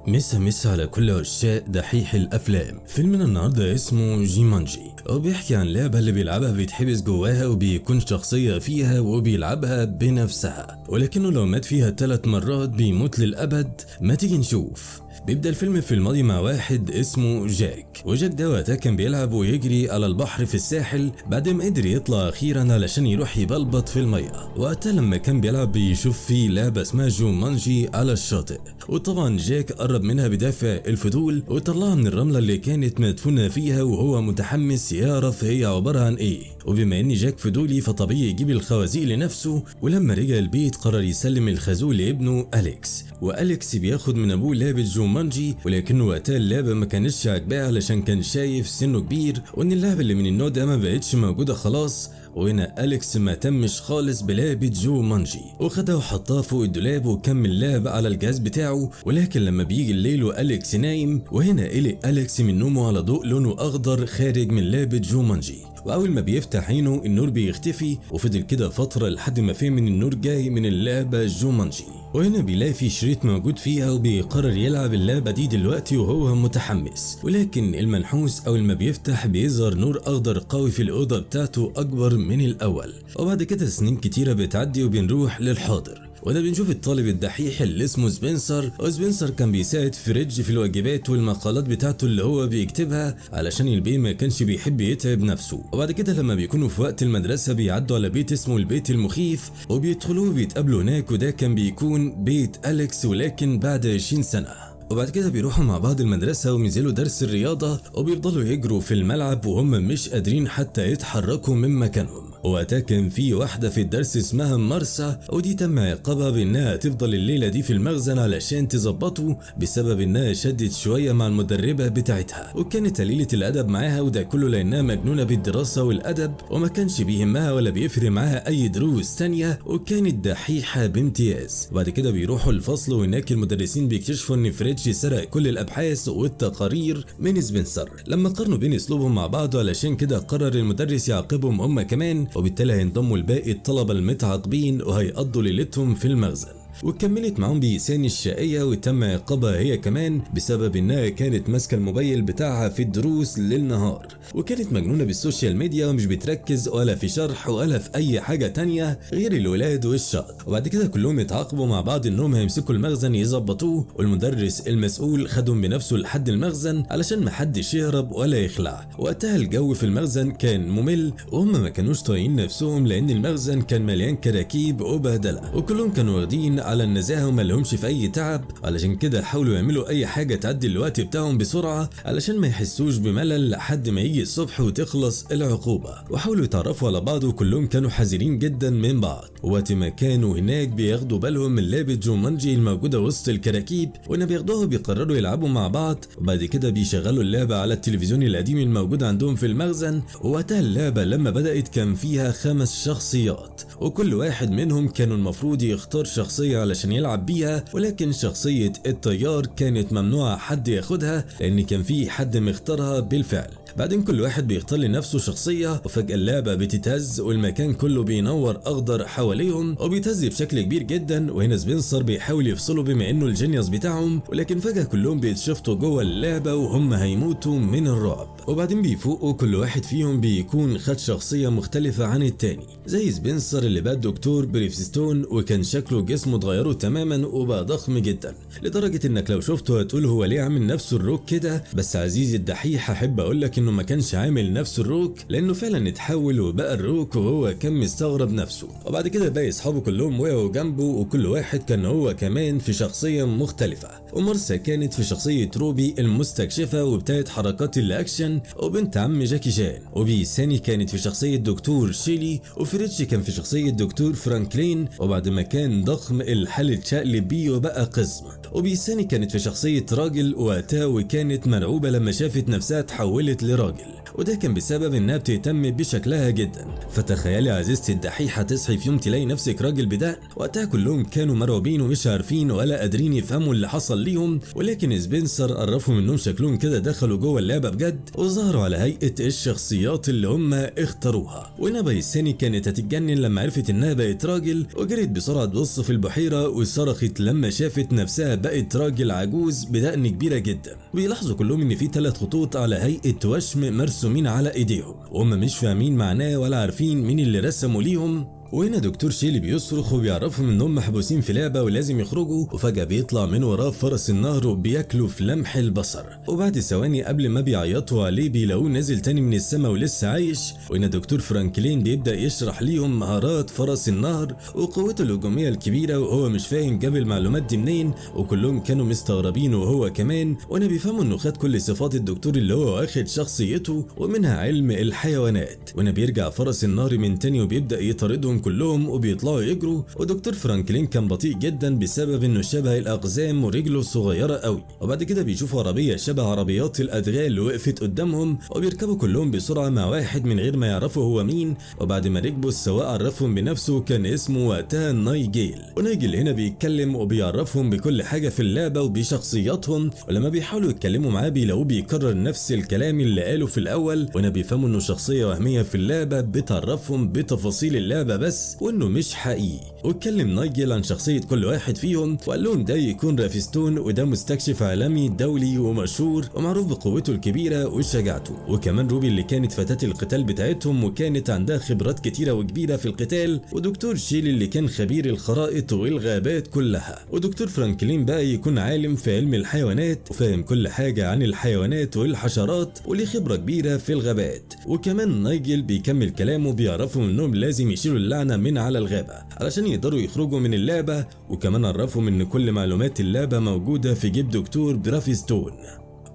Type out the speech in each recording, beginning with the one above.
مسا مسا على كل عشاق دحيح الافلام. فيلمنا النهارده اسمه جومانجي، وبيحكي عن لعبه اللي بيلعبها بيتحبس جواها وبيكون شخصية فيها وبيلعبها بنفسها، ولكنه لو مات فيها 3 مرات بيموت للابد. ما تيجي نشوف. بيبدأ الفيلم في الماضي مع واحد اسمه جاك، وجاك ده وقتها كان بيلعب ويجري على البحر في الساحل بعد ما قدر يطلع اخيرا علشان يروح يبلبط في المية. وقتها لما كان بيلعب بيشوف في لعبة اسمها جومانجي على الشاطئ، وطبعا جاك قرب منها بدافع الفضول وطلعها من الرملة اللي كانت مدفونة فيها، وهو متحمس يعرف هي عبارة عن ايه. وبما ان جاك فضولي فطبيعي يجيب الخوازيق لنفسه، ولما رجع البيت قرر يسلم الخازوق لابنه أليكس، وأليكس بياخد من ابوه لعبة جومانجي، ولكنه وقتها اللعبة ما كانتش عاجباه علشان كان شايف سنة كبير وان اللعبة اللي من النوع ده ما بقتش موجودة خلاص. وهنا أليكس ما تمش خالص بلعبة جومانجي، وخدها وحطها فوق الدولاب وكمل لعب على الجهاز بتاعه. ولكن لما بيجي الليل وأليكس نايم، وهنا قلق أليكس من نومه على ضوء لونه أخضر خارج من لعبة جومانجي، وأول ما بيفتح عينه النور بيختفي، وفضل كده فترة لحد ما فهم إن النور جاي من اللعبة جومانجي. وهنا بيلاقي في شريط موجود فيها وبيقرر يلعب اللعبة دي دلوقتي وهو متحمس، ولكن المنحوس أول ما بيفتح بيظهر نور أخضر قوي في الأوضة بتاعته أكبر من الأول. وبعد كده سنين كتيرة بتعدي وبنروح للحاضر، وده بنشوف الطالب الدحيح اللي اسمه سبنسر. وسبنسر كان بيساعد فريدج في الواجبات والمقالات بتاعته اللي هو بيكتبها علشان البيه ما كانش بيحب يتعب نفسه. وبعد كده لما بيكونوا في وقت المدرسة بيعدوا على بيت اسمه البيت المخيف وبيدخلوه وبيتقابلوا هناك، وده كان بيكون بيت أليكس ولكن بعد 20 سنة. وبعد كده بيروحوا مع بعض المدرسة وبينزلوا درس الرياضة وبيفضلوا يجروا في الملعب وهم مش قادرين حتى يتحركوا من مكانهم. وقتها كان في واحدة في الدرس اسمها مارسا، ودي تم عقابها بانها تفضل الليلة دي في المخزن علشان تظبطه بسبب انها شدت شوية مع المدربة بتاعتها وكانت قليلة الادب معاها، وده كله لانها مجنونة بالدراسة والادب وما كانش بيهمها ولا بيفرق معاها اي دروس تانية، وكانت دحيحة بامتياز. وبعد كده بيروحوا الفصل وهناك المدرسين بيكتشفوا ان فريدج سرق كل الابحاث والتقارير من سبنسر لما قارنوا بين اسلوبهم مع بعض، علشان كده قرر المدرس يعاقبهم هم كمان، وبالتالي هينضموا لباقي الطلبة المتعاقبين وهيقضوا ليلتهم في المخزن. وكملت معاهم بيساني الشقية وتم عقابها هي كمان بسبب انها كانت ماسكة الموبايل بتاعها في الدروس للنهار، وكانت مجنونة بال social media ومش بتركز ولا في شرح ولا في اي حاجة تانية غير الولاد والشقط. وبعد كده كلهم اتعاقبوا مع بعض انهم هيمسكوا المخزن يظبطوه، والمدرس المسؤول خدهم بنفسه لحد المخزن علشان محدش يهرب ولا يخلع. وقتها الجو في المخزن كان ممل وهم ما كانوش طايقين نفسهم لان المخزن كان مليان كراكيب وبهدلة، وكلهم كانوا واخدين على النزاهة وما لهمش في اي تعب، علشان كده حاولوا يعملوا اي حاجة تعدي الوقت بتاعهم بسرعة علشان ما يحسوش بملل لحد ما يجي الصبح وتخلص العقوبة. وحاولوا يتعرفوا على بعض وكلهم كانوا حذرين جدا من بعض. وقت ما كانوا هناك بياخدوا بالهم من لعبة جومانجي الموجودة وسط الكراكيب، وان بياخدوها بيقرروا يلعبوا مع بعض. وبعد كده بيشغلوا اللعبة على التلفزيون القديم الموجود عندهم في المخزن. ووقتها اللعبة لما بدأت كان فيها 5 شخصيات، وكل واحد منهم كانوا المفروض يختار شخصية علشان يلعب بيها، ولكن شخصية الطيار كانت ممنوعة حد ياخدها لأن كان في حد مختارها بالفعل. بعدين كل واحد بيختار لنفسه شخصية، وفجأة اللعبة بتتهز والمكان كله بينور أخضر حواليهم وبيتهز بشكل كبير جدا. وهنا سبنسر بيحاول يفصله بما إنه ال genius بتاعهم، ولكن فجأة كلهم بيتشفطوا جوه اللعبة وهم هيموتوا من الرعب. وبعدين بيفوقوا كل واحد فيهم بيكون خد شخصية مختلفة عن التاني، زي سبنسر اللي بقى الدكتور بريفستون وكان شكله جسمه اتغيره تماما وبقى ضخم جدا لدرجة انك لو شفته هتقول هو ليه عامل نفسه الروك كده. بس عزيزي الدحيح احب اقول لك انه ما كانش عامل نفسه الروك لانه فعلا اتحول وبقى الروك وهو كان مستغرب نفسه. وبعد كده باقي اصحابه كلهم وقعوا جنبه وكل واحد كان هو كمان في شخصية مختلفة. ومارسا كانت في شخصية روبي المستكشفة وبتاعت حركات الاكشن وبنت عم جاكي شان، وبيساني كانت في شخصية دكتور شيلي، وفريتش كان في شخصية دكتور فرانكلين وبعد ما كان ضخم الحال اتشقلب بيه وبقى قزم. وبيساني كانت في شخصية راجل وقتها وكانت مرعوبة لما شافت نفسها اتحولت لراجل. وده كان بسبب انها بتهتم بشكلها جدا. فتخيلي عزيزتي الدحيحة تصحي في يوم تلاقي نفسك راجل بدقن. وقتها كلهم كانوا مرعوبين ومش عارفين ولا قادرين يفهموا اللي حصل ليهم، ولكن سبنسر عرفهم انهم شكلهم كده دخلوا جوه اللعبة بجد وظهروا على هيئة الشخصيات اللي هم اختاروها. وهنا بايساني كانت هتتجنن لما عرفت انها بقت راجل، وجريت بسرعة تبص في البحيرة وصرخت لما شافت نفسها بقت راجل عجوز بدقن كبيرة جدا. بيلاحظوا كلهم ان في 3 خطوط على هيئة وشم مرسومين على ايديهم، وهم مش فاهمين معناه ولا عارفين مين اللي رسمه ليهم. وهنا دكتور شيلي بيصرخ وبيعرفهم انهم محبوسين في لعبه ولازم يخرجوا، وفجاة بيطلع من وراه فرس النهر وبياكله في لمح البصر. وبعد ثواني قبل ما بيعيطوا عليه بيلاقوه نازل تاني من السما ولسه عايش. وهنا دكتور فرانكلين بيبدا يشرح ليهم مهارات فرس النهر وقوته الهجومية الكبيرة، وهو مش فاهم جاب المعلومات دي منين، وكلهم كانوا مستغربين وهو كمان. وهنا بيفهموا انه خد كل صفات الدكتور اللي هو واخد شخصيته ومنها علم الحيوانات. وهنا بيرجع فرس النهر من تاني وبيبدا يطاردهم كلهم وبيطلعوا يجروا. ودكتور فرانكلين كان بطيء جدا بسبب انه شبه الاقزام ورجله صغيرة قوي. وبعد كده بيشوفوا عربية شبه عربيات الادغال اللي وقفت قدامهم، وبيركبوا كلهم بسرعة مع واحد من غير ما يعرفوا هو مين. وبعد ما ركبوا السواق عرفهم بنفسه، كان اسمه وقتها نايجيل. ونايجيل هنا بيتكلم وبيعرفهم بكل حاجة في اللعبة وبشخصياتهم، ولما بيحاولوا يتكلموا معاه بيلاقوه بيكرر نفس الكلام اللي قاله في الاول. وهنا بيفهموا انه شخصية وهمية في اللعبة بتعرفهم بتفاصيل اللعبة بس وانه مش حقيقي. واتكلم نايجل عن شخصية كل واحد فيهم وقال لهم ده يكون رافستون، وده مستكشف عالمي دولي ومشهور ومعروف بقوته الكبيرة وشجاعته. وكمان روبي اللي كانت فتاة القتال بتاعتهم وكانت عندها خبرات كتيرة وكبيرة في القتال، ودكتور شيلي اللي كان خبير الخرائط والغابات كلها، ودكتور فرانكلين بقى يكون عالم في علم الحيوانات وفاهم كل حاجة عن الحيوانات والحشرات وليه خبرة كبيرة في الغابات. وكمان نايجل بيكمل كلامه بيعرفوا انهم لازم يشيلوا اللعنة من على الغابة علشان يقدروا يخرجوا من اللعبة، وكمان عرفهم ان كل معلومات اللعبة موجودة في جيب دكتور برافستون.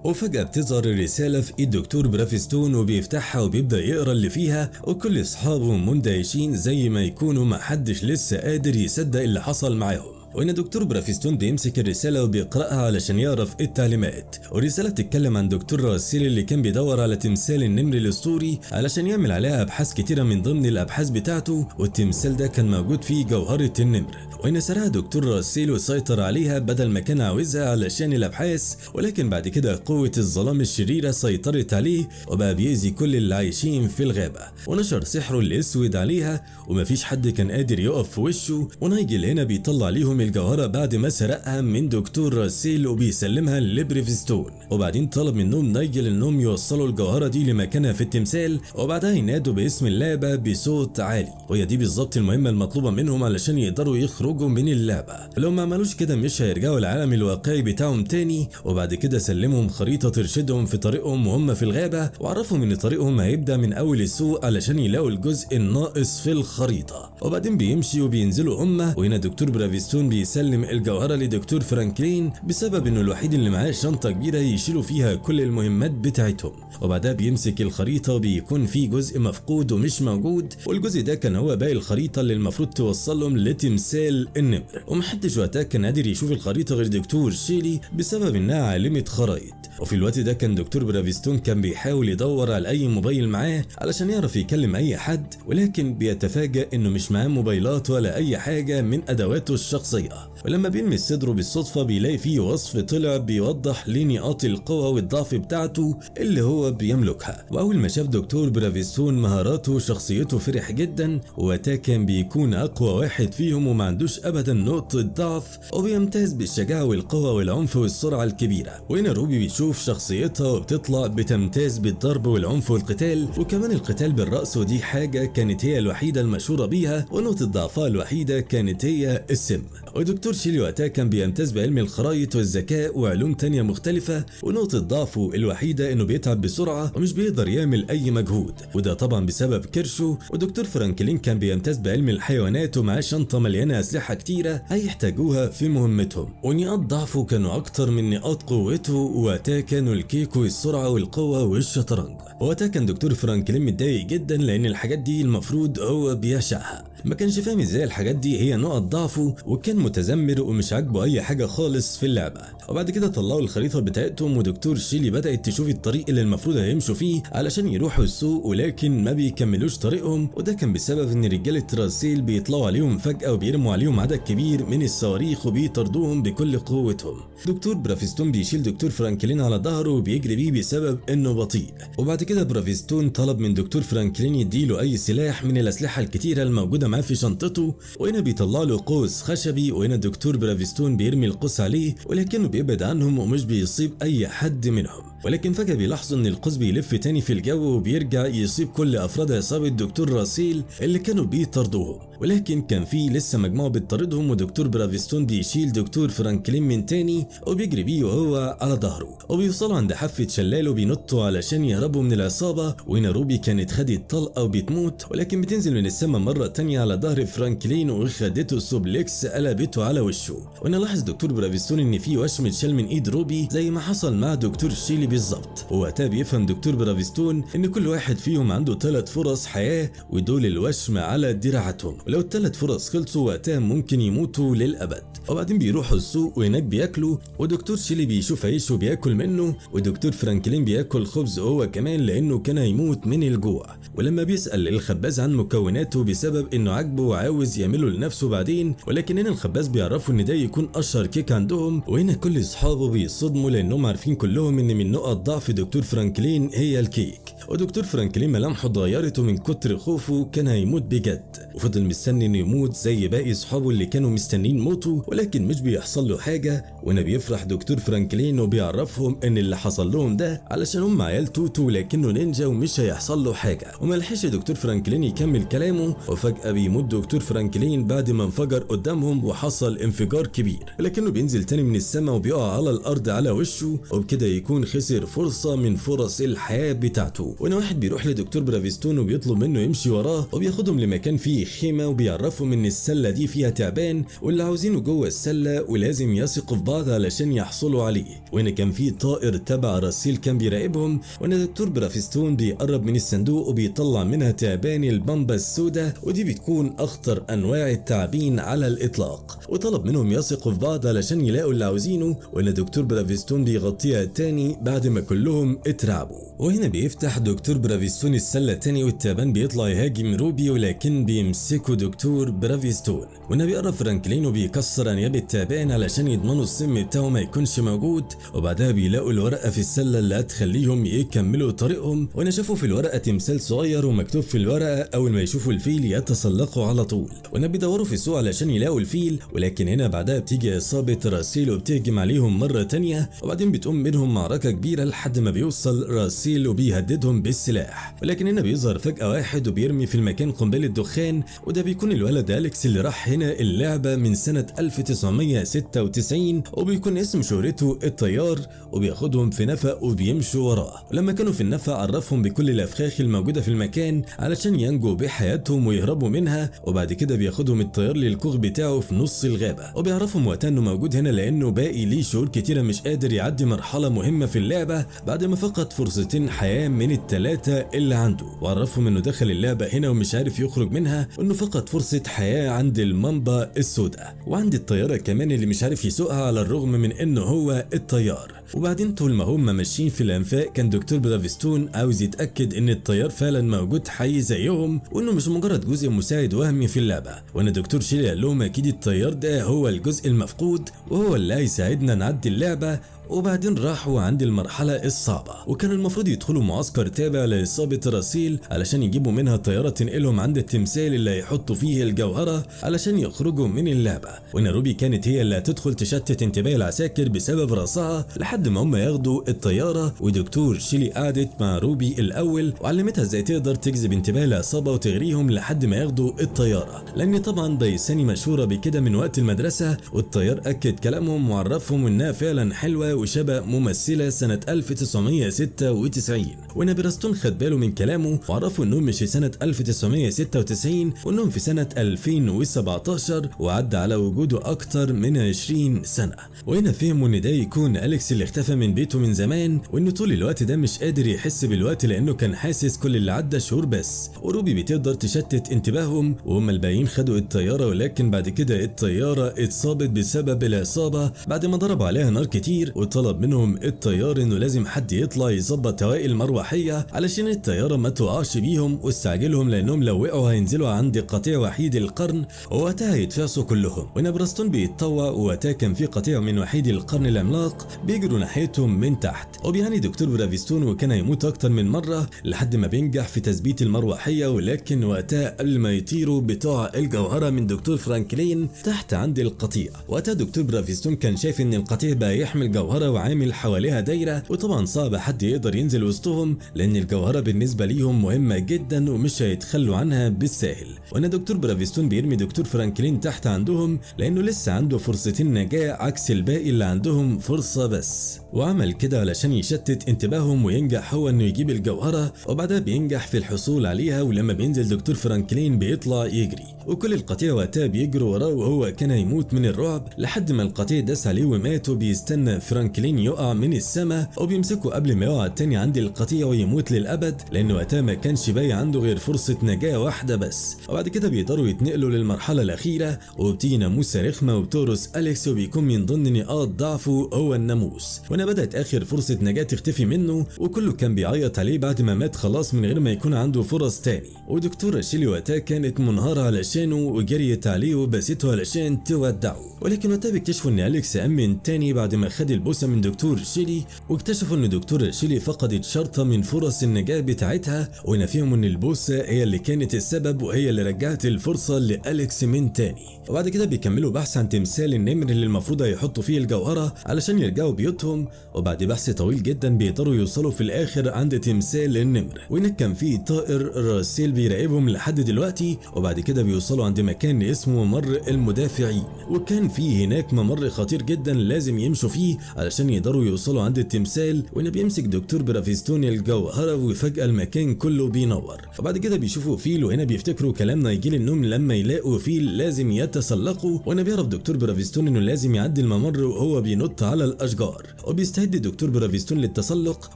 وفجأة بتظهر الرسالة في ايد دكتور برافستون وبيفتحها وبيبدأ يقرا اللي فيها، وكل اصحابه مندهشين زي ما يكونوا محدش لسه قادر يصدق اللي حصل معاهم. وإن دكتور برافستون بيمسك الرسالة وبيقرأها علشان يعرف التعليمات. والرسالة بتتكلم عن دكتور راسيل اللي كان بيدور على تمثال النمر الأسطوري علشان يعمل عليها أبحاث كتيرة من ضمن الأبحاث بتاعته، والتمثال ده كان موجود فيه جوهرة النمر. وإن سرقها دكتور راسيل وسيطر عليها بدل ما كان عاوزها علشان الأبحاث، ولكن بعد كده قوة الظلام الشريرة سيطرت عليه وبقى بيأذي كل اللي عايشين في الغابة، ونشر سحره الأسود عليها ومفيش حد كان قادر يقف في وشه. ونايجل هنا بيطلع ليهم الجوهرة بعد ما سرقها من دكتور راسيل وبيسلمها لبريفستون. وبعدين طلب منهم نايجل انهم يوصلوا الجوهرة دي لمكانها في التمثال، وبعدها ينادوا باسم اللعبة بصوت عالي، وهي دي بالظبط المهمة المطلوبة منهم علشان يقدروا يخرجوا من اللعبة. لو ما عملوش كده مش هيرجعوا العالم الواقعي بتاعهم تاني. وبعد كده سلمهم خريطة ترشدهم في طريقهم وهم في الغابة، وعرفهم ان طريقهم هيبدأ من اول السوق علشان يلاقوا الجزء الناقص في الخريطة. وبعدين بيمشي وبينزلوا هم، وهنا دكتور برافستون بيسلم الجوهرة لدكتور فرانكلين بسبب انه الوحيد اللي معاه شنطة كبيرة يشيلوا فيها كل المهمات بتاعتهم. وبعدها بيمسك الخريطة وبيكون في جزء مفقود ومش موجود، والجزء ده كان هو باقي الخريطة اللي المفروض توصلهم لتمثال النمر. ومحدش وقتها كان قادر يشوف الخريطة غير دكتور شيلي بسبب انها عالمة خرايط. وفي الوقت ده كان دكتور برافستون كان بيحاول يدور على اي موبايل معاه علشان يعرف يكلم اي حد، ولكن بيتفاجأ انه مش معاه موبايلات ولا اي حاجة من ادواته الشخصية. ولما بيلمس صدره بالصدفة بيلاقي فيه وصف طلع بيوضح لنقاط القوة والضعف بتاعته اللي هو بيملكها. واول ما شاف دكتور برافستون مهاراته وشخصيته فرح جدا، وقتها كان بيكون اقوى واحد فيهم وما عندوش ابدا نقطة ضعف، وبيمتاز بالشجاعة والقوة والعنف والسرعة الكبيرة. وهنا روبي بيشوف شخصيتها وبتطلع بتمتاز بالضرب والعنف والقتال، وكمان القتال بالرأس، ودي حاجة كانت هي الوحيدة المشهورة بيها، ونقطة ضعفها الوحيدة كانت هي السم. ودكتور شيلي وقتها كان بيمتاز بعلم الخرايط والذكاء وعلوم تانية مختلفة، ونقطة ضعفه الوحيدة انه بيتعب بسرعة ومش بيقدر يعمل اي مجهود، وده طبعا بسبب كرشه. ودكتور فرانكلين كان بيمتاز بعلم الحيوانات ومعاه شنطة مليانة اسلحة كتيرة هيحتاجوها في مهمتهم، ونقاط ضعفه كانوا اكتر من نقاط قوته، وقتها كانوا الكيك والسرعة والقوة والشطرنج. وقتها كان دكتور فرانكلين متضايق جدا لان الحاجات دي المفروض هو بيعشقها، ما كانش فاهم ازاي الحاجات دي هي نقط ضعفه، وكان متذمر ومش عاجبه اي حاجة خالص في اللعبة. وبعد كده طلعوا الخريطة بتاعتهم، ودكتور شيلي بدات تشوف الطريق اللي المفروض هيمشوا فيه علشان يروحوا السوق، ولكن ما بيكملوش طريقهم، وده كان بسبب ان رجاله راسيل بيطلعوا عليهم فجاة وبيرموا عليهم عدد كبير من الصواريخ وبيطردوهم بكل قوتهم. دكتور برافستون بيشيل دكتور فرانكلين على ظهره وبيجري بيه بسبب انه بطيء. وبعد كده برافستون طلب من دكتور فرانكلين يديله اي سلاح من الاسلحة الكتيرة الموجودة معاه في شنطته، وهنا بيطلع له قوس خشبي، وهنا دكتور برافستون بيرمي القوس عليه ولكنه بيبعد عنهم ومش بيصيب اي حد منهم. ولكن فجأة بيلاحظوا ان القوس بيلف تاني في الجو وبيرجع يصيب كل افراد عصابة دكتور راسيل اللي كانوا بيطاردوهم، ولكن كان في لسه مجموعة بتطاردهم، ودكتور برافستون بيشيل دكتور فرانكلين من تاني وبيجري بيه وهو على ظهره، وبيوصلوا عند حافة شلال وبينطوا علشان يهربوا من العصابة. وهنا روبي كانت خدت طلقة وبتموت، ولكن بتنزل من السما مرة تانية على ظهر فرانكلين وخدته suplex قلبته على وشه. وهنا لاحظ دكتور برافستون ان في وشم اتشال من ايد روبي زي ما حصل مع دكتور شيلي بالظبط، ووقتها بيفهم دكتور برافستون ان كل واحد فيهم عنده 3 فرص حياة ودول الوشم على دراعاتهم، ولو ال3 فرص خلصوا وقتها ممكن يموتوا للأبد. وبعدين بيروحوا السوق وهناك بياكلوا، ودكتور شيلي بيشوف عيش وبياكل منه، ودكتور فرانكلين بياكل خبز هو كمان لانه كان هيموت من الجوع. ولما بيسأل الخباز عن مكوناته بسبب انه عاجبه وعاوز يعمله لنفسه بعدين، ولكن هنا الخباز بيعرفوا ان ده يكون اشهر كيك عندهم، وهنا كل اصحابه بيصدموا لانهم عارفين كلهم ان من نقط ضعف دكتور فرانكلين هي الكيك. ودكتور فرانكلين ملامحه اتغيرت ومن كتر خوفه كان هيموت بجد، وفضل مستني انه يموت زي باقي اصحابه اللي كانوا مستنيين موته، ولكن مش بيحصل له حاجة. وهنا بيفرح دكتور فرانكلين وبيعرفهم ان اللي حصل لهم ده علشان هم عيال توتو ولكنه نينجا ومش هيحصل له حاجة. وما لحقش دكتور فرانكلين يكمل كلامه وفجاة بيموت دكتور فرانكلين بعد ما انفجر قدامهم وحصل انفجار كبير، لكنه بينزل تاني من السماء وبيقع على الارض على وشه، وبكده يكون خسر فرصة من فرص الحياة بتاعته. وهنا واحد بيروح لدكتور برافستون وبيطلب منه يمشي وراه، وبياخدهم لمكان فيه خيمة وبيعرفهم ان السلة دي فيها تعبان واللي عاوزينه جوه السلة ولازم يثقوا في بعض علشان يحصلوا عليه. وهنا كان في طائر تبع راسيل كان بيراقبهم، وهنا دكتور برافستون بيقرب من الصندوق وبيطلع منها تعبان البامبا السوداء، ودي بتكون اخطر انواع التعابين على الاطلاق، وطلب منهم يثقوا في بعض علشان يلاقوا اللي عاوزينه. وهنا دكتور برافستون بيغطيها تاني بعد ما كلهم اترعبوا. وهنا بيفتح دكتور برافستون السلة تاني والتعبان بيطلع يهاجم روبي، ولكن بيمسكه دكتور برافستون. وهنا بيقرب فرانكلين وبيكسر انياب التعبان علشان يضمنوا السم بتاعه ما يكونش موجود، وبعدها بيلاقوا الورقة في السلة اللي هتخليهم يكملوا طريقهم. وهنا شافوا في الورقة تمثال صغير ومكتوب في الورقة اول ما يشوفوا الفيل يتسلقوا على طول. وهنا بيدوروا في السوق علشان يلاقوا الفيل، ولكن هنا بعدها بتيجي عصابة راسيل وبتهجم عليهم مرة تانية، وبعدين بتقوم بينهم معركة كبيرة لحد ما بيوصل راسيل وبيهددهم بالسلاح. ولكن هنا بيظهر فجأة واحد وبيرمي في المكان قنبلة دخان، وده بيكون الولد أليكس اللي راح هنا اللعبة من سنة 1996، وبيكون اسم شهرته الطيار، وبياخدهم في نفق وبيمشوا وراه. ولما كانوا في النفق عرفهم بكل الأفخاخ الموجودة في المكان علشان ينجوا بحياتهم ويهربوا منها. وبعد كده بياخدهم الطيار للكوخ بتاعه في نص الغابة، وبيعرفهم وقتها انه موجود هنا لانه باقي ليه شهور كتيرة مش قادر يعدي مرحلة مهمة في اللعبة بعد ما فقد فرصتين حياة من ال3 اللي عنده. وعرفهم انه دخل اللعبة هنا ومش عارف يخرج منها، وانه فقد فرصة حياة عند المامبا السوداء وعند الطيارة كمان اللي مش عارف يسوقها على الرغم من انه هو الطيار. وبعدين طول ما هم ماشيين في الانفاق كان دكتور برافستون عاوز يتأكد ان الطيار فعلا موجود حي زيهم وانه مش مجرد جزء مساعد وهمي في اللعبة. وان دكتور شيلي قال لهم اكيد الطيار ده هو الجزء المفقود وهو اللي هيساعدنا نعدي اللعبة. وبعدين راحوا عند المرحلة الصعبة، وكان المفروض يدخلوا معسكر تابع لعصابة راسيل علشان يجيبوا منها طيارة تنقلهم عند التمثال اللي هيحطوا فيه الجوهرة علشان يخرجوا من اللعبة. وإن روبي كانت هي اللي هتدخل تشتت انتباه العساكر بسبب راسها لحد ما هم ياخدوا الطيارة. ودكتور شيلي قعدت مع روبي الأول وعلمتها ازاي تقدر تجذب انتباه العصابة وتغريهم لحد ما ياخدوا الطيارة، لأن طبعا دايساني مشهورة بكده من وقت المدرسة. والطيار أكد كلامهم وعرفهم إنها فعلا حلوة وشبه ممثلة سنة 1996. وهنا براستون خد باله من كلامه وعرفوا انهم مش في سنة 1996 وانهم في سنة 2017 وعدى على وجوده اكتر من 20 سنة. وهنا فهموا ان ده يكون أليكس اللي اختفى من بيته من زمان، وانه طول الوقت ده مش قادر يحس بالوقت لانه كان حاسس كل اللي عدى شهور بس. وروبي بتقدر تشتت انتباههم وهم الباقيين خدوا الطيارة، ولكن بعد كده الطيارة اتصابت بسبب العصابة بعد ما ضربوا عليها نار كتير، وطلب منهم الطيار انه لازم حد يطلع يظبط هواء المروحية علشان الطيارة ما تقعش بيهم، واستعجلهم لانهم لو وقعوا هينزلوا عند قطيع وحيد القرن ووقتها هيتفعصوا كلهم. وهنا براستون بيتطوع، ووقتها كان في قطيع من وحيد القرن العملاق بيجروا ناحيتهم من تحت، وبيعاني دكتور برافيستون وكان هيموت اكتر من مرة لحد ما بينجح في تثبيت المروحية، ولكن وقتها قبل ما يطيروا بتقع الجوهرة من دكتور فرانكلين تحت عند القطيع. وقتها دكتور برافيستون كان شايف ان القطيع بقى يحمل جوهرة وعامل حواليها دايرة، وطبعا صعب حد يقدر ينزل وسطهم لان الجوهرة بالنسبة ليهم مهمة جدا ومش هيتخلوا عنها بالساهل. وهنا دكتور برافيستون بيرمي دكتور فرانكلين تحت عندهم لانه لسه عنده فرصتين نجاة عكس الباقي اللي عندهم فرصة بس، وعمل كده علشان يشتت انتباههم وينجح هو انه يجيب الجوهرة، وبعدها بينجح في الحصول عليها. ولما بينزل دكتور فرانكلين بيطلع يجري وكل القطيع وقتها بيجروا وراه، وهو كان هيموت من الرعب لحد ما القطيع داس عليه ومات، وبيستنى فرانكلين يقع من السماء وبيمسكه قبل ما يقع تاني عند القطيع ويموت للأبد، لأنه وقتها ما كانش باقي عنده غير فرصة نجاة واحدة بس. وبعد كده بيقدروا يتنقلوا للمرحلة الأخيرة، وبتيجي ناموسة رخمة وبتورس أليكس وبيكون من ضمن نقاط ضعفه هو الناموس. وهنا بدأت آخر فرصة نجاة تختفي منه، وكله كان بيعيط عليه بعد ما مات خلاص من غير ما يكون عنده فرص تاني. ودكتورة شيلي وقتها كانت منهارة علشانه وجريت عليه وبسته علشان تودعه، ولكن وقتها بيكتشفوا ان أليكس أمن تاني بعد ما خد البوسة من دكتور شيلي، واكتشفوا ان دكتورة شيلي فقدت شرطة من فرص النجاة بتاعتها، وهنا فيهم ان البوسة هي اللي كانت السبب وهي اللي رجعت الفرصة لأليكس من تاني. وبعد كده بيكملوا بحث عن تمثال النمر اللي المفروض هيحطوا فيه الجوهرة علشان يرجعوا بيوتهم، وبعد بحث طويل جدا بيقدروا يوصلوا في الاخر عند تمثال النمر، وهناك كان في طائر راسيل بيراقبهم لحد دلوقتي. وبعد كده بيوصلوا عند مكان اسمه ممر المدافعين، وكان في هناك ممر خطير جدا لازم يمشوا فيه علشان يقدروا يوصلوا عند التمثال. وهنا بيمسك دكتور برافيستون الجوهرة وفجأة المكان كله بينور. وبعد كده بيشوفوا فيل، وهنا بيفتكروا كلام نايجيل انهم لما يلاقوا فيل لازم يتسلقوا، وهنا بيعرف دكتور برافيستون انه لازم يعدي الممر وهو بينط على الاشجار. وبيستعد دكتور برافيستون للتسلق،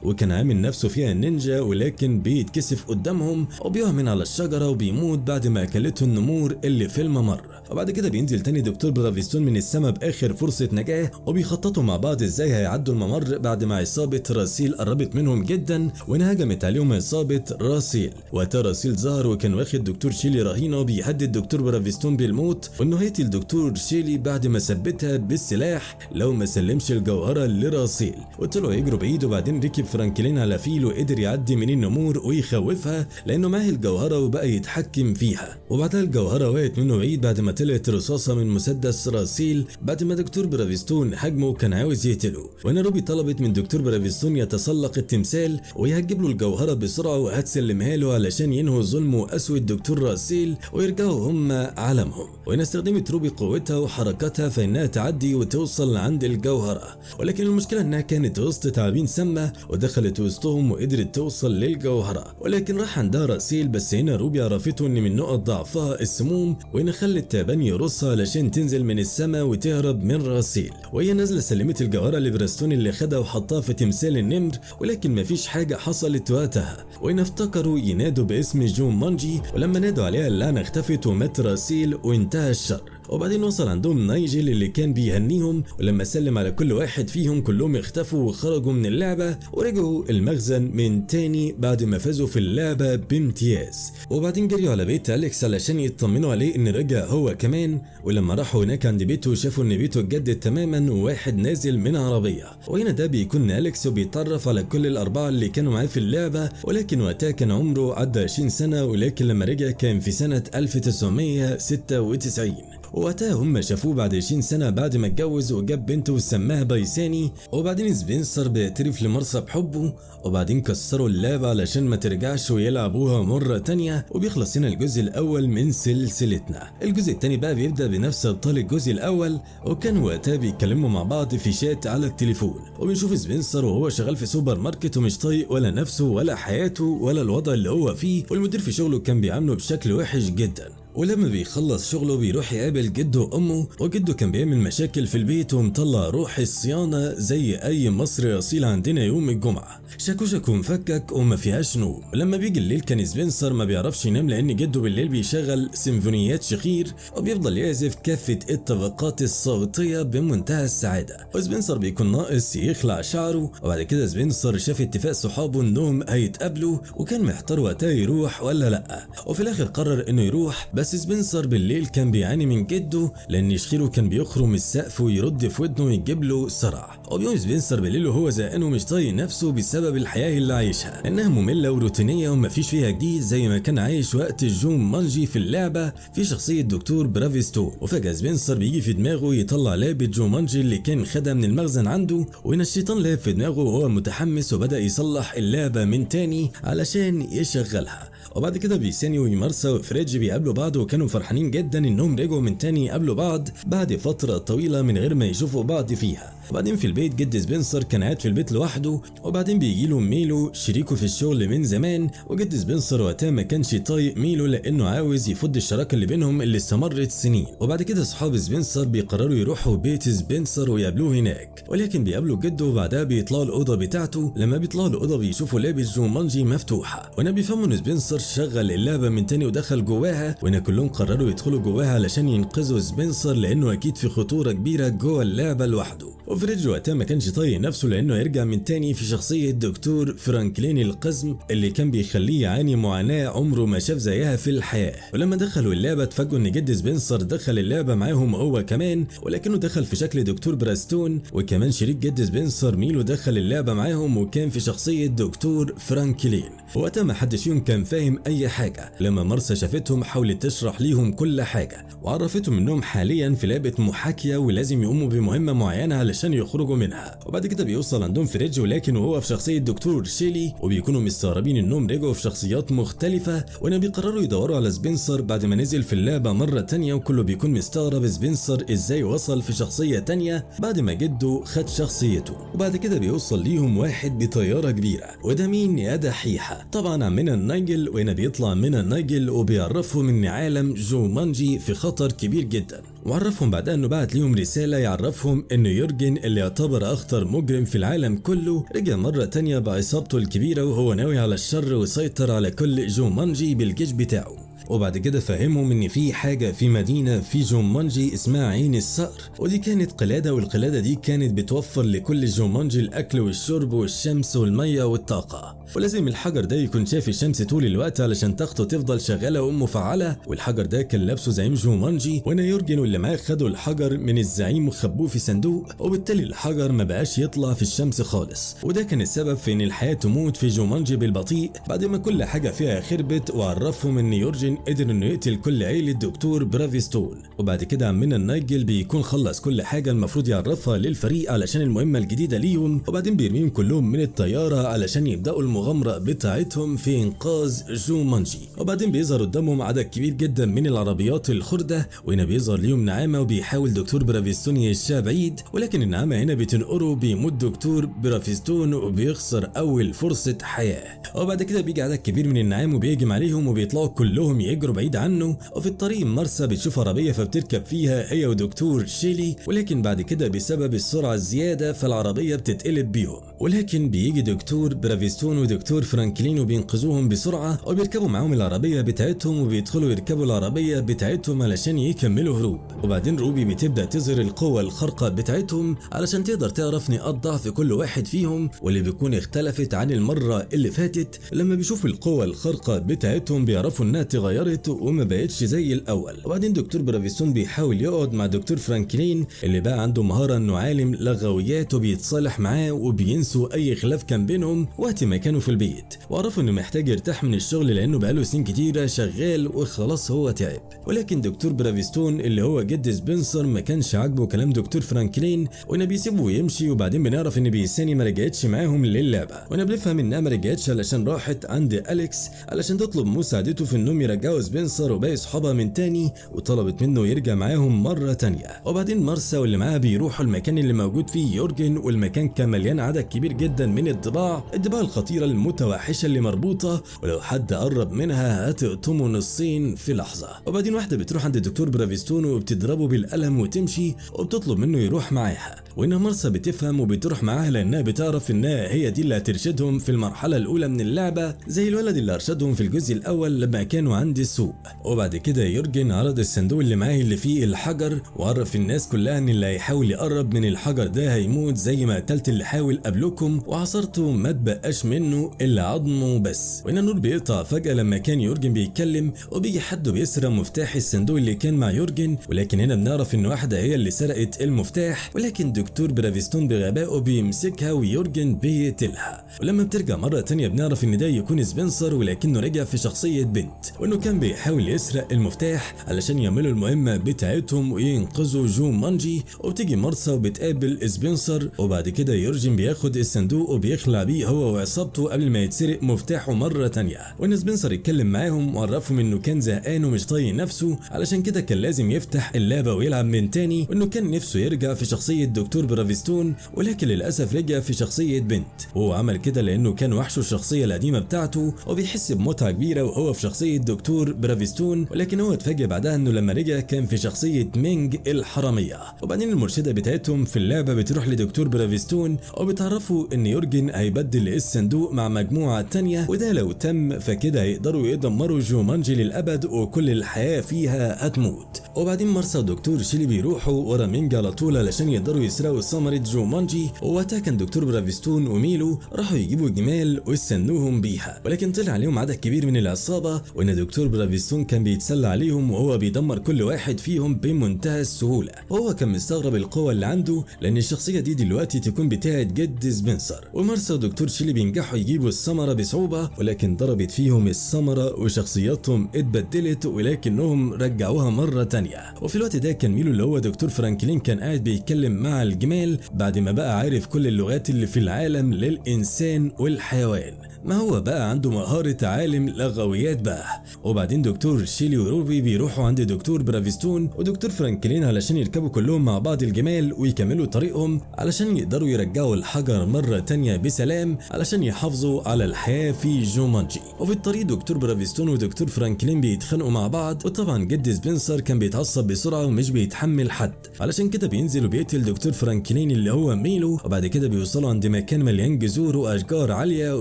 وكان عامل نفسه فيها نينجا، ولكن بيتكسف قدامهم وبيقع من على الشجرة وبيموت بعد ما اكلته النمور اللي في الممر. وبعد كده بينزل تاني دكتور برافيستون من السما باخر فرصة نجاة، وبيخططوا مع بعض ازاي هيعدوا الممر بعد ما عصابة راسيل قربت منهم جدا، وانهجمت عليهم عصابة راسيل. وقتها راسيل ظهر وكان واخد دكتور شيلي رهينة وبيهدد دكتور برافيستون بالموت، وانه هيقتل دكتور شيلي بعد ما ثبتها بالسلاح لو ما سلمش الجوهرة لراسيل. وطلعوا يجروا بعيد، وبعدين ركب فرانكلين على فيل وقدر يعدي من النمور ويخوفها لانه معاه الجوهرة وبقى يتحكم فيها. وبعدها الجوهرة وقعت منه بعيد بعد ما طلعت رصاصة من مسدس راسيل بعد ما دكتور برافيستون هاجمه وكان عاوز يقتله. وهنا روبي طلبت من دكتور برافيستون يتسلق التمثال ويهجب له الجوهرة بسرعة وهتسلمها له علشان ينهوا ظلم وقسوة دكتور راسيل ويرجعوا هم عالمهم. وهنا استخدمت روبي قوتها وحركتها فانها تعدي وتوصل عند الجوهرة، ولكن المشكلة انها كانت وسط تعابين سامة ودخلت وسطهم وقدرت توصل للجوهرة، ولكن راح عندها راسيل. بس هنا روبي عرفته ان من نقط ضعفها السموم، وهنا خلت تعبان يرصها علشان تنزل من السماء وتهرب من راسيل. وهي نازلة سلمت الجوهرة لبراستون اللي خدها وحطها في تمثال النمر، ولكن مفيش حاجة حصلت وقتها. وهنا افتكروا ينادوا باسم جون مانجي، ولما نادوا عليها اللعنة اختفت ومات راسيل وانتهى الشر. وبعدين وصل عندهم نايجل اللي كان بيهنيهم، ولما سلم على كل واحد فيهم كلهم اختفوا وخرجوا من اللعبة ورجعوا المخزن من تاني بعد ما فازوا في اللعبة بامتياز. وبعدين جريوا على بيت أليكس علشان يطمنوا عليه ان رجع هو كمان، ولما راحوا هناك عند بيته شافوا ان بيته اتجدد تماما وواحد نازل من عربية. وهنا ده بيكون أليكس وبيتعرف على كل الأربعة اللي كانوا معاه في اللعبة، ولكن وقتها كان عمره عدى 20 سنة، ولكن لما رجع كان في سنة 1996. ووقتها هم شافوه بعد 20 سنة بعد ما اتجوز وجاب بنته وسماها بايساني. وبعدين سبنسر بيعترف لمارسا بحبه، وبعدين كسروا اللعبة علشان ما ترجعش ويلعبوها مرة تانية. وبيخلص هنا الجزء الاول من سلسلتنا. الجزء التاني بقى بيبدأ بنفس ابطال الجزء الاول، وكان وقتها بيتكلموا مع بعض في شات على التليفون. وبنشوف سبنسر وهو شغال في سوبر ماركت ومش طايق ولا نفسه ولا حياته ولا الوضع اللي هو فيه، والمدير في شغله كان بيعامله بشكل وحش جدا. ولما بيخلص شغله بيروح يقابل جده وامه، وجده كان بيعمل مشاكل في البيت ومطلع روح الصيانة زي اي مصري اصيل عندنا يوم الجمعة، شاكوشك ومفكك وما فيهاش نوم. لما بيجي الليل كان سبنسر ما بيعرفش ينام لان جده بالليل بيشغل سيمفونيات شخير وبيفضل يعزف كافة الطبقات الصوتية بمنتهى السعادة، وسبنسر بيكون ناقص يخلع شعره. وبعد كده سبنسر شاف اتفاق صحابه انهم هيتقابلوا، وكان محتار وقتها يروح ولا لا، وفي الاخر قرر انه يروح. بس سبنسر بالليل كان بيعاني من جده لان شخيره كان بيخرم السقف ويرد في ودنه ويجيب له صرع. وبيقوم سبنسر بالليل وهو زهقان ومش طايق نفسه بسبب الحياة اللي عايشها، انها مملة وروتينيه ومفيش فيها جديد زي ما كان عايش وقت جومانجي في اللعبة في شخصية دكتور برافيستون. وفجاة سبنسر بيجي في دماغه يطلع لعبه جومانجي اللي كان خدها من المخزن عنده، وهنا الشيطان لعب في دماغه وهو متحمس وبدا يصلح اللعبة من تاني علشان يشغلها. وبعد كده بيساني ومارسا وفريدج بيقابلوا بعض، وكانوا فرحانين جدا انهم رجعوا من تاني يقابلوا بعض بعد فترة طويلة من غير ما يشوفوا بعض فيها. وبعدين في البيت جد سبنسر كان قاعد في البيت لوحده، وبعدين بيجي له ميلو شريكه في الشغل من زمان. وجد سبنسر وقتها ما كانش طايق ميلو لانه عاوز يفض الشراكة اللي بينهم اللي استمرت سنين. وبعد كده اصحاب سبنسر بيقرروا يروحوا بيت سبنسر ويقابلوه هناك، ولكن بيقابلوا جده وبعدها بيطلعوا الاوضة بتاعته. لما بيطلعوا الاوضة بيشوفوا لعبه جومانجي مفتوحة، وهنا بيفهموا ان سبنسر شغل اللعبة من تاني ودخل جواها، وهنا كلهم قرروا يدخلوا جواها علشان ينقذوا سبنسر لانه اكيد في خطورة كبيرة جوه اللعبة لوحده. وفريدج وقتها ما كانش طايق نفسه لانه يرجع من تاني في شخصية دكتور فرانكلين القزم اللي كان بيخليه يعاني معاناة عمره ما شاف زيها في الحياة. ولما دخلوا اللعبة اتفاجئوا ان جد سبنسر دخل اللعبة معاهم هو كمان، ولكنه دخل في شكل دكتور براستون، وكمان شريك جد سبنسر ميلو دخل اللعبة معاهم وكان في شخصية دكتور فرانكلين. وقتها ما حدش فيهم كان فاهم اي حاجة. لما مارسا شافتهم حاولت تشرح ليهم كل حاجة وعرفتهم انهم حاليا في لعبه محاكيه ولازم يقوموا بمهمة معينة علشان يخرجوا منها. وبعد كده بيوصل عندهم فريدج، ولكن وهو في شخصية دكتور شيلي، وبيكونوا مستغربين انهم رجعوا في شخصيات مختلفة، وهنا بيقرروا يدوروا على سبنسر بعد ما نزل في اللعبة مرة تانية، وكله بيكون مستغرب سبنسر ازاي وصل في شخصية تانية بعد ما جده خد شخصيته. وبعد كده بيوصل ليهم واحد بطيارة كبيرة، وده مين يا دحيحه؟ طبعا عمنا النايجل. وهنا بيطلع من النايجل وبيعرفهم ان عالم جومانجي في خطر كبير جدا، وعرفهم بعدها انه بعت ليهم رسالة يعرفهم ان يورجن اللي يعتبر اخطر مجرم في العالم كله رجع مرة تانية بعصابته الكبيرة وهو ناوي على الشر وسيطر على كل جومانجي بالجيش بتاعه. وبعد كده فهمهم ان في حاجة في مدينة في جومانجي اسمها عين الصقر، ودي كانت قلادة، والقلاده دي كانت بتوفر لكل جومانجي الاكل والشرب والشمس والمية والطاقة، ولازم الحجر ده يكون شايف الشمس طول الوقت علشان طاقته تفضل شغالة ومفعله. والحجر ده كان لابسه زعيم جومانجي، وهنا يورجن واللي معاه خدوا الحجر من الزعيم وخبوه في صندوق، وبالتالي الحجر ما بقاش يطلع في الشمس خالص، وده كان السبب في ان الحياة تموت في جومانجي بالبطيء بعد ما كل حاجة فيها خربت. وعرفهم ان يورجن قدر انه يقتل كل عيلة دكتور برافيستون. وبعد كده عمنا النايجل بيكون خلص كل حاجة المفروض يعرفها للفريق علشان المهمة الجديدة ليهم، وبعدين بيرميهم كلهم من الطيارة علشان يبدأوا المغامرة بتاعتهم في انقاذ جومانجي. وبعدين بيظهر قدامهم عدد كبير جدا من العربيات الخردة، وهنا بيظهر ليهم نعامة وبيحاول دكتور برافيستون يشاه بعيد، ولكن النعامة هنا بتنقره، بيموت دكتور برافيستون وبيخسر اول فرصة حياة. وبعد كده بيجي عدد كبير من النعام وبيهجم عليهم وبيطلعوا كلهم يجروا بعيد عنه. وفي الطريق مارسا بتشوف عربية فبتركب فيها هي ودكتور شيلي، ولكن بعد كده بسبب السرعة الزيادة فالعربية بتتقلب بيهم، ولكن بيجي دكتور برافيستون ودكتور فرانكلين وبينقذوهم بسرعة وبيركبوا معاهم العربية بتاعتهم وبيدخلوا يركبوا العربية بتاعتهم علشان يكملوا هروب. وبعدين روبي بتبدأ تظهر القوة الخارقة بتاعتهم علشان تقدر تعرف نقاط ضعف كل واحد فيهم، واللي بيكون اختلفت عن المرة اللي فاتت. لما بيشوفوا القوة الخارقة بتاعتهم بيعرفوا انها تغيرت اتغيرت وما بقتش زي الاول. وبعدين دكتور برافيستون بيحاول يقعد مع دكتور فرانكلين اللي بقى عنده مهارة انه عالم لغويات، وبيتصالح معاه وبينسوا اي خلاف كان بينهم وقت ما كانوا في البيت، وعرفوا انه محتاج يرتاح من الشغل لانه بقاله سنين كتيرة شغال وخلاص هو تعب. ولكن دكتور برافيستون اللي هو جد سبنسر ما كانش عاجبه كلام دكتور فرانكلين وانه بيسيبه ويمشي. وبعدين بنعرف ان بيساني ما رجعتش معاهم للعبة، وانا بنفهم انها ما رجعتش علشان راحت عند اليكس علشان تطلب مساعدته في انهم يرجعوا سبنسر وباقي اصحابها من تاني، وطلبت منه يرجع معاهم مرة تانية. وبعدين مارسا واللي معاها بيروحوا المكان اللي موجود فيه يورجن، والمكان كان مليان عدد كبير جدا من الضباع الخطيرة المتوحشه اللي مربوطة، ولو حد قرب منها هتقطمه نصين في لحظة. وبعدين واحدة بتروح عند الدكتور برافيستون وبتضربه بالقلم وتمشي وبتطلب منه يروح معاها، وان مارسا بتفهم وبتروح معاها لانها بتعرف انها هي دي اللي هترشدهم في المرحلة الاولى من اللعبة، زي الولد اللي ارشدهم في الجزء الاول لما كانوا عند السوق. وبعد كده يورجن عرض الصندوق اللي معاه اللي فيه الحجر، وعرف الناس كلها ان اللي هيحاول يقرب من الحجر ده هيموت زي ما قتلت اللي حاول قبلكم وعصرته ما تبقاش منه الا عظمه بس. وان النور بيقطع فجأة لما كان يورجن بيتكلم، وبيجي حد بيسرق مفتاح الصندوق اللي كان مع يورجن، ولكن هنا بنعرف ان واحدة هي اللي سرقت المفتاح، ولكن دكتور برافيستون بغبائه بيمسكها ويورجن بيقتلها. ولما بترجع مرة تانية بنعرف ان ده يكون سبنسر، ولكنه رجع في شخصية بنت، وانه كان بيحاول يسرق المفتاح علشان يعملوا المهمة بتاعتهم وينقذوا جو مانجي. وبتيجي مارسا وبتقابل سبنسر، وبعد كده يورجن بياخد الصندوق وبيخلع بيه هو وعصابته قبل ما يتسرق مفتاحه مرة تانية. وان سبنسر اتكلم معاهم وعرفهم انه كان زهقان ومش طايق نفسه، علشان كده كان لازم يفتح اللعبة ويلعب من تاني، وانه كان نفسه يرجع في شخصية دكتور برافيستون، ولكن للأسف رجع في شخصية بنت، وهو عمل كده لانه كان وحشة الشخصية القديمة بتاعته وبيحس بمتعة كبيرة وهو في شخصية دكتور برافيستون. ولكن هو اتفاجئ بعدها انه لما رجع كان في شخصية مينج الحرامية. وبعدين المرشدة بتاعتهم في اللعبة بتروح لدكتور برافيستون وبتعرفوا ان يورجن هيبدل الصندوق مع مجموعة تانية، وده لو تم فكده هيقدروا يدمروا جومانجي للأبد وكل الحياة فيها هتموت. وبعدين مارسا ودكتور شيلي بيروحوا ورا مينج على طول علشان يقدروا يسرقوا ثمرة جومانجي. ووقتها كان دكتور برافيستون وميلو راحوا يجيبوا جمال ويستنوهم بيها، ولكن طلع عليهم عدد كبير من العصابة، وان دكتور برافيستون كان بيتسلى عليهم وهو بيدمر كل واحد فيهم بمنتهى السهولة. وهو كان مستغرب القوة اللي عنده لان الشخصية دي دلوقتي تكون بتاعة جد سبنسر. ومارسا ودكتور شيلي بينجحوا يجيبوا الثمرة بصعوبة، ولكن ضربت فيهم الثمرة وشخصياتهم اتبدلت، ولكنهم رجعوها مرة تانية. وفي الوقت ده كان ميلو اللي هو دكتور فرانكلين كان قاعد بيتكلم مع الجمال بعد ما بقى عارف كل اللغات اللي في العالم للإنسان والحيوان، ما هو بقى عنده مهارة عالم لغويات بقى. وبعدين دكتور شيلي وروبي بيروحوا عند دكتور برافيستون ودكتور فرانكلين علشان يركبوا كلهم مع بعض الجمال ويكملوا طريقهم علشان يقدروا يرجعوا الحجر مرة تانية بسلام علشان يحافظوا على الحياة في جومانجي. وفي الطريق دكتور برافيستون ودكتور فرانكلين بيتخانقوا مع بعض، وطبعا جد سبنسر كان بيتعصب بسرعة ومش بيتحمل حد، علشان كده بينزل وبيقتل دكتور فرانكلين اللي هو ميلو. وبعد كده بيوصلوا عند مكان مليان جذور واشجار عالية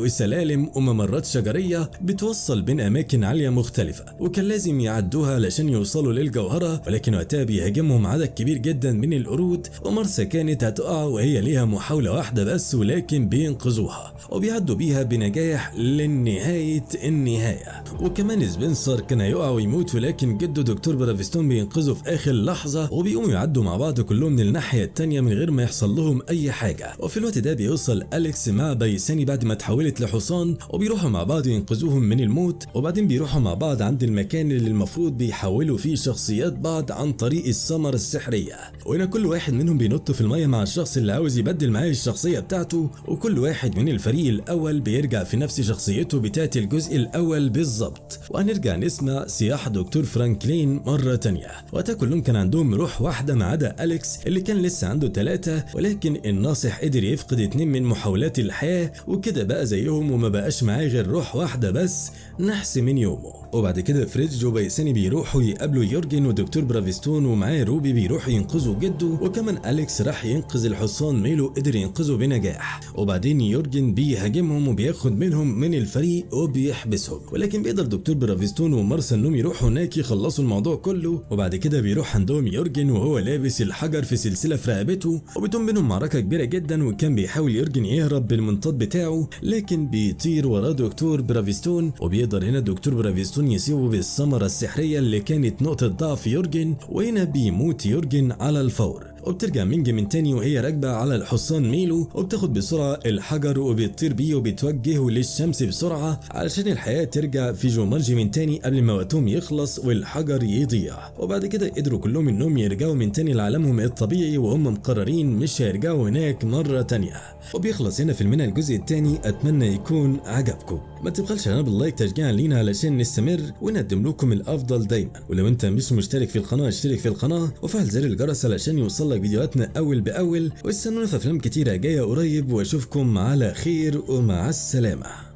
وسلالم وممرات شجرية بتوصل بين اماكن عالية مختلفة، وكان لازم يعدوها علشان يوصلوا للجوهرة. ولكن وقتها بيهاجمهم عدد كبير جدا من القرود، ومارسا كانت هتقع وهي ليها محاولة واحدة بس، ولكن بينقذوها وبيعدوا بيها بنجاح لنهاية النهاية. وكمان سبنسر كان هيقع ويموت، ولكن جده دكتور برافيستون بينقذه في اخر لحظة، وبيقوموا يعدوا مع بعض كلهم للناحية التانية من غير ما يحصل لهم اي حاجة. وفي الوقت ده بيوصل أليكس مع بيساني بعد ما اتحولت لحصان، وبيروحوا مع بعض ينقذوهم من الموت. وبعدين بيروحوا مع بعض عند المكان اللي المفروض بيحولوا فيه شخصيات بعض عن طريق الثمرة السحرية، وهنا كل واحد منهم بينط في المية مع الشخص اللي عاوز يبدل معاه الشخصية بتاعته، وكل واحد من الفريق الأول بيرجع في نفس شخصيته بتاعت الجزء الأول بالظبط. وهنرجع نسمع صياح دكتور فرانكلين مرة تانية. وقتها كلهم كان عندهم روح واحدة ما عدا أليكس اللي كان لسه عنده 3، ولكن الناصح قدر يفقد 2 من محاولات الحياة، وكده بقى زيهم وما بقاش معاه غير روح واحدة بس، نحس من يومه. وبعد كده فريدج وبيساني بيروحوا يقابلوا يورجن ودكتور برافيستون ومعاه روبي بيروحوا ينقذوا جده، وكمان أليكس راح ينقذ الحصان ميلو قدر ينقذه بنجاح. وبعدين يورجن بيهاجمهم وبياخد منهم من الفريق وبيحبسهم، ولكن بيقدر دكتور برافيستون ومارسا انهم يروحوا هناك يخلصوا الموضوع كله. وبعد كده بيروح عندهم يورجن وهو لابس الحجر في سلسلة في رقبته، وبتقوم بينهم معركة كبيرة جدا، وكان بيحاول يورجن يهرب بالمنطاد بتاعه، لكن بيت وبيطير وراه دكتور برافيستون، وبيقدر هنا الدكتور برافيستون يسيبه بالثمرة السحرية اللي كانت نقطة ضعف يورجن، وهنا بيموت يورجن على الفور. وبترجع مينج من تاني وهي راكبة على الحصان ميلو، وبتاخد بسرعة الحجر وبتطير بيه وبتوجهه للشمس بسرعة علشان الحياة ترجع في جومانجي من تاني قبل ما وقتهم يخلص والحجر يضيع. وبعد كده قدروا كلهم انهم يرجعوا من تاني لعالمهم الطبيعي، وهم مقررين مش هيرجعوا هناك مرة تانية. وبيخلص هنا فيلمنا الجزء التاني، اتمنى يكون عجبكم. ما تبخلش علينا بال like تشجيعا لينا علشان نستمر ونقدم لكم الافضل دايما. ولو انت مش مشترك في القناة اشترك في القناة وفعل زر الجرس علشان يوصلك فيديوهاتنا اول باول، واستنونا في افلام كتيرة جاية قريب، واشوفكم على خير ومع السلامة.